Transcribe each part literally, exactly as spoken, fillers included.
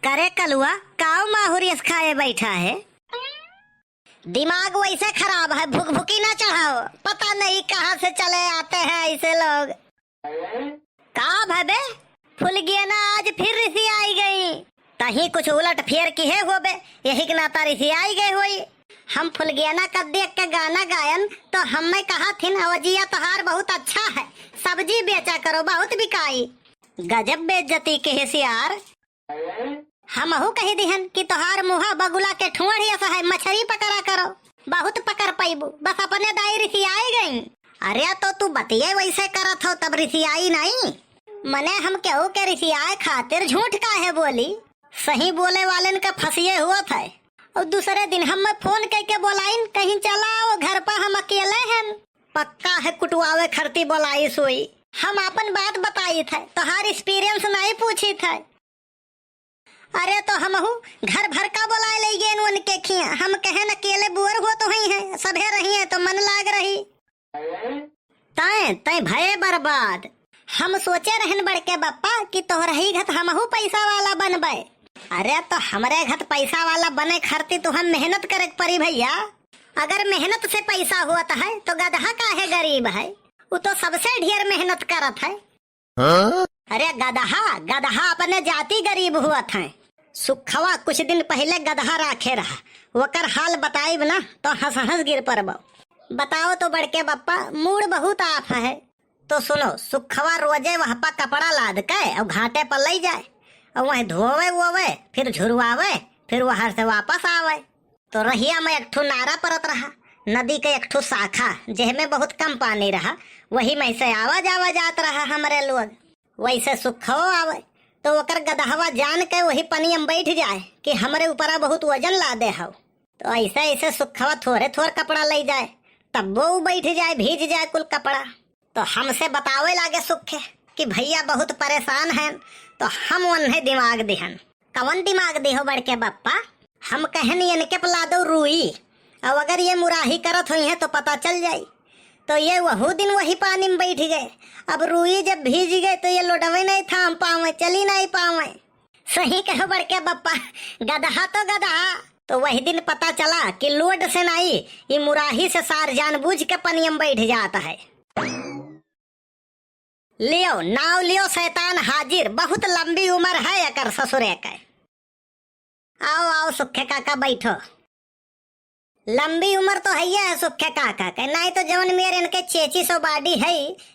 करे कलुआ, काव माहुर यस खाए बैठा है? दिमाग वैसे खराब है, भुकभुकी ना चढ़ाओ। पता नहीं कहाँ से चले आते हैं ऐसे लोग। का भबे, फुलगेना आज फिर रिसियाई गई। तहीं कुछ उलट फेर किहे होबे, यही के नाता रिसियाई गई होई। हम फुलगेना का देख के गाना गायन तो हम्मे कहा थिन, "अवजिया तोहार बहुत अच्छा है, सब्जी बेचा करो, बहुत बिकाई।" गजब बेइज्जती के हिसियार। हमहू कही दिहन कि तोहार मुँहा बगुला के ठुअढ़ यस है, मछरी पकड़ा करो, बहुत पकड़ पइबू, बस अपने दाई रिसियाए गई। अरे तो तू बतिये वैसे करत हो तब रिसियाई नहीं? मने हम केहू के रिसियाए खातिर झूठ काहे बोली? सही बोले वालन के फंसिए हुआ था। और दूसरे दिन हम फोन कइके बोलाइन, कहीं चला आओ घर पर, हम अकेले हन। पक्का है कुटुआवे खरती बोलाई सोई। हम आपन बात बताई थे, तोहार एक्सपीरियंस नहीं पूछी थे। अरे तो हमहू घर भर का बोलाए ले गेन उनके खिया। हम कहेन अकेले बोर होत होइहैं, सभे रहिहैं तो मन लाग रही। तैं, तैं भये बर्बाद। हम सोचे रहन बड़के बप्पा कि तोहरही घत हमहू पैसा वाला बनबे। अरे तो हमरे घत पैसा वाला बने खरती तो हम मेहनत करे के परी भैया। अगर मेहनत से पैसा होत है तो गदहा काहे गरीब है? उ तो सबसे ढेर मेहनत करत है। हाँ? अरे गदहा, गदहा अपने जाति गरीब हुआ था। सुखवा कुछ दिन पहिले गदहा राखे रहा, ओकर हाल बताइब ना तो हंस हंस गिर परबो। बताओ तो बड़के बप्पा, मूड बहुत आफ है। तो सुनो, सुखवा रोजे वह पा कपड़ा लाद के और घाटे पर लई जाए और वहीं धोवे वोवे, फिर झुरवावे, फिर वहां से वापस आवे। तो रहिया में एक ठो नारा परत रहा, नदी के एक ठो शाखा, जेहमे बहुत कम पानी रहा, वही में से आवा जावा जात रहा हमरे लोग। वैसे सुखो आवे, तो ओकर गदहवा जान के वही पनिया में बैठ जाए कि हमरे ऊपरा बहुत वजन लादे हौ। तो ऐसे ऐसे सुखवा थोरे थोर कपड़ा लई जाए, तब्बो उ बैठ जाए, भीज जाए कुल कपड़ा। तो हमसे बतावे लागे सुखे कि भैया बहुत परेशान हैं, तो हम उन्हें दिमाग दिहन। कवन दिमाग दिहो बड़के बप्पा? हम कहन इनके पे लादो रुई, और अगर ये मुराही करत होइहैं तो पता चल जाई। तो ये वहू दिन वही पानी में बैठ गए। अब रुई जब भीज गए तो ये लोटवे नहीं थाम पावे, चली नहीं पावे। सही कहो बड़के बप्पा, गदहा तो गदहा। तो वही दिन पता चला कि लोड से नहीं, ये मुराही से सार जानबूझ के पनिया में बैठ जात है। लियो, नाव लियो, शैतान हाजिर, बहुत लंबी उमर है एकर ससुरे के। आओ, आओ सुखे काका, बैठो। लंबी उमर तो हइये है सुखे काका के, नहीं तो जवन मेर इनके चेची सो body है,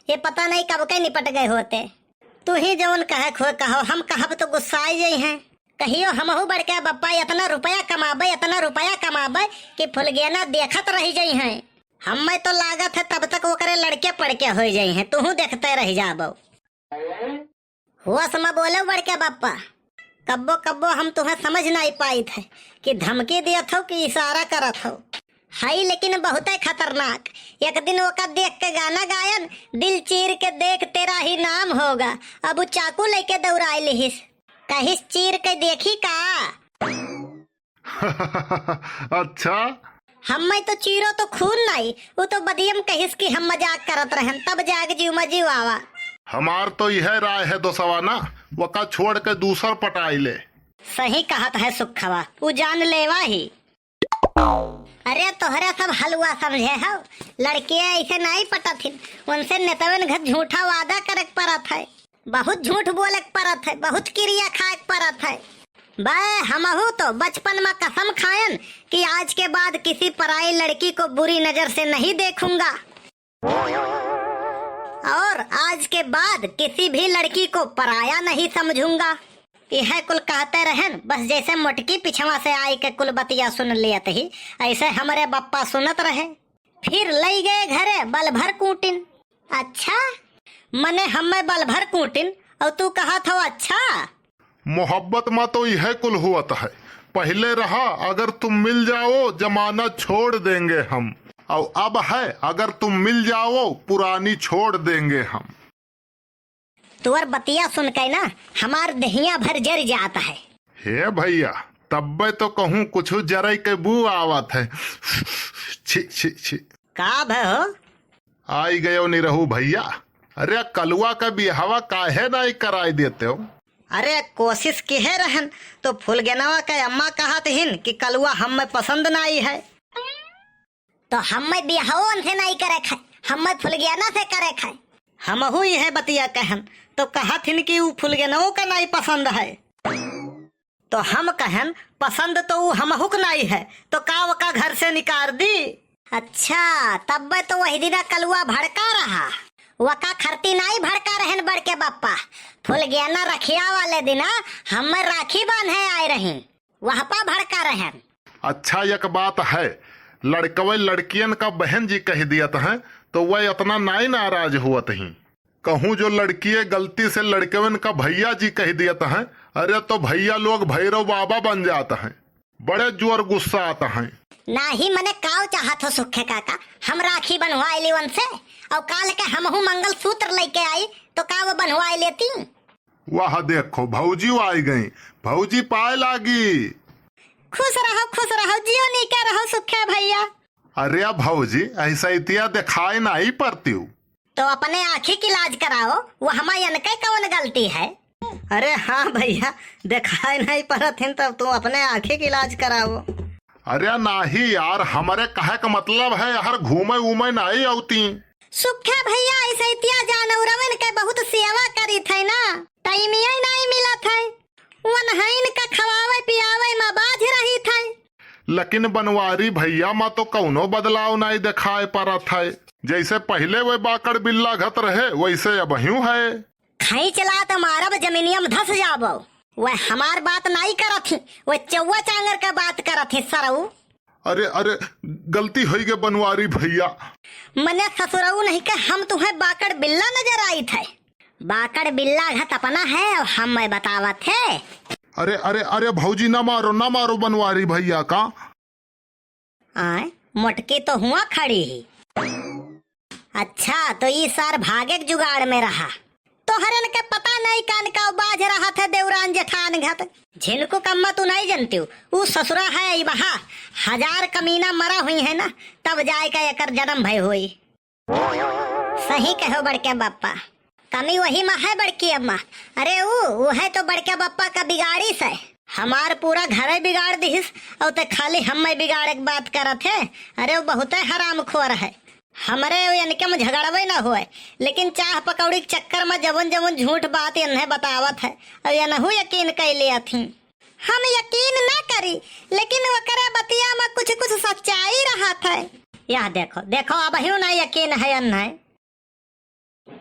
ये पता नहीं कब के निपट गए होते। तू ही जवन कहे खोए कहो, हम कहब तो गुस्साए जइहैं। कहियो हमहू बड़के बप्पा इतना रुपया कमाबे, इतना रुपया कमाबे कि फुलगेना देखत रह जइहैं। हम्मे तो लागत है तब तक ओकरे लड़के पड़के होइ जइहैं, तूहू देखते रह जाबो। होश में बोलो बड़के बप्पा, कब्बो कब्बो हम तुहें समझ नाई पाइत है कि धमकी दियत हो कि इशारा करत हो। हई लेकिन बहुते खतरनाक। एक दिन ओका देख के गाना गायन, दिल चीर के देख तेरा ही नाम होगा। अब उ चाकू लेके दौड़ाए लिहिस, कहिस चीर के देखी का। अच्छा? हम्मे तो चीरो तो खून नाई, उ तो बदियम कहिस कि हम मजाक करत रहन, तब जाग जीव मजीव आवा। हमार तो यह राय है दोसवा ना, वका छोड़ के दूसर पटाई ले। सही कहत है सुखवा, उ जान लेवा ही। अरे तोहरे सब हलुआ समझे हो, लड़कियां ऐसे नाई पटत हिन, उनसे नेतवन घर झूठा वादा करे के परत है। बहुत झूठ बोले के परत है, बहुत किरिया खाए के परत है। बे, हमहू तो बचपन में कसम खायन कि आज के बाद किसी पराई लड़की को बुरी नजर से नहीं देखूंगा और आज के बाद किसी भी लड़की को पराया नहीं समझूंगा। यह कुल कहते रहन, बस जैसे मोटकी पिछवा से आई के कुल बतिया सुन लेत ही, ऐसे हमरे बप्पा सुनत रहे। फिर लई गए घरे बल भर कूटिन। अच्छा, मने हम्मे बल भर कूटिन और तू कहत हो अच्छा? मोहब्बत मा तो यह कुल हुअत है, पहले रहा अगर तुम मिल जाओ जमाना छोड़ देंगे हम, और अब है अगर तुम मिल जाओ पुरानी छोड़ देंगे हम। तोर बतिया सुन के ना हमार दहिया भर जर जात है। हे भैया, तब्बे तो कहूँ कुछ जरे के बू आवत है। छी, छी, छी। का भय हो? आई गयो निरहू भैया। अरे कलुआ का बियाहवा काहे नाई कराई देते हो? अरे कोशिश किहे रहन, तो फुलगेनवा के अम्मा कहत हिन कि कलुआ हम्मे पसंद नाई है। तो हम्मे बियाहो उनसे नाई करे खाए, हम्मे फुलगेना से करे खाए। हमहू इहे बतिया कहन, तो कहत हिन कि ऊ फुलगेनवो का नाई पसंद है। तो हम कहन, पसंद तो ऊ हमहू क नाई है, तो का वका घर से निकार दी? अच्छा, तब्बे तो वही दिना कलुआ भड़का रहा। वका खरती नाई भड़का रहन बड़के बप्पा। फुलगेना रखिया वाले दिना हम्मे राखी बांधे आए रही, वह पा भड़का रहन। अच्छा, एक बात है, लड़कवे लड़कियन का बहन जी कह दियत हैं, तो वह इतना नाई नाराज हुअत ही। कहूँ जो लड़किये गलती से लड़कवन का भैया जी कह दियत हैं, अरे तो भैया लोग भैरव बाबा बन जात हैं, बड़े जोर गुस्सा आत हैं। नाही मने काव चाहत हो सुखे काका, हम राखी बंधवाए ली उनसे, और काल के हमहू मंगलसूत्र लेके आई तो का वो बंधवाए लेती? वाह देखो भौजी आई गई, भौजी पाए लागी। खुश रहो, खुश रहो, जियो नीके रहो सुखे भैया। अरे भौजी, ऐसा इतिया दिखाए नाई परतिउ। तो अपने आँखी की लाज कराओ, वो हमारी अनके कौन गलती है? अरे हाँ भैया, दिखाए नाई परत हिन तब तू अपने आँखी की लाज कराओ। अरे नाही यार, हमरे कहे का मतलब है, हर घूमे उमे नाई अउती। सुखे भैया, ऐसे इतिया जानवरवन के बहुत सेवा करी थे ना, टाइमिया नाई मिलत है। वनहइन का खवावे पियावे मा बाझ रही थे। लेकिन बनवारी भैया मा तो कौनो बदलाव नाई दिखाए परत है। जैसे पहिले वे बाकड़ बिल्ला घत रहे, वैसे अबहियों है। खींच ला तो मारब जमीनिया में धस जाबो। वह हमार बात नाई करत ही, वह चौवा चांगर का बात करत ही सरऊ। अरे, अरे, गलती होई गे बनवारी भैया। मने ससुरऊ नहीं के हम तुम्हें बाकड़ बिल्ला नजर आई थे। बाकड़ बिल्ला घत अपना है और हम मैं बतावत है। अरे, अरे, अरे भौजी ना मारो, ना मारो बनवारी भैया का। आय, मोटकी तो हुआ खड़ी ही। अच्छा, तो ई सार भागे के जुगाड़ में रहा। तोहरन के पता नहीं कान का बाझ रहा था देवरान जेठान घत। झिनको कम्मा तू नहीं जनतिउ, ऊ ससुरा है ई बहा। हजार कमीना मरा हुई है ना, तब जाए का एकर जन्म भय होई। सही कहो बड़के बाप्पा, कमी वही मा है बड़की अम्मा। अरे ऊ, ऊ है तो बड़के बाप्पा का बिगाड़ी से। हमार पूरा घरे बिगाड़ दिहिस, और ते खाली हम्मे बिगाड़े के बात करत है। अरे ऊ बहुते हरामखोर है। हमरे और इनके में झगड़वे न होए, लेकिन चाह पकौड़ी के चक्कर में जवन जवन झूठ बात इन्हें बतावत है, और इनहू यकीन कइ लेत ही। हम यकीन न करी, लेकिन ओकरे बतिया में कुछ कुछ सच्चाई रहत है। यह देखो, देखो, अबहियो ना यकीन है इन्हें।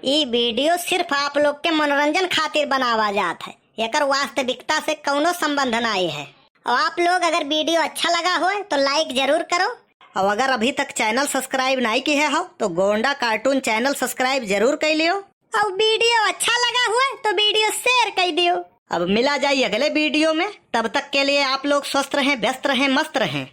ई video सिर्फ आप लोग के मनोरंजन खातिर बनावा जात है, एकर वास्तविकता से कौनो संबंध नाई है। और आप लोग अगर video अच्छा लगा होए तो like जरूर करो। और अगर अभी तक channel subscribe नाई किहे हो तो गोंडा cartoon channel subscribe जरूर कर लियो। और video अच्छा लगा होए तो video share कर दियो। अब मिला जाए अगले video में, तब तक के लिए आप लोग स्वस्थ रहें, व्यस्त रहें, मस्त रहें।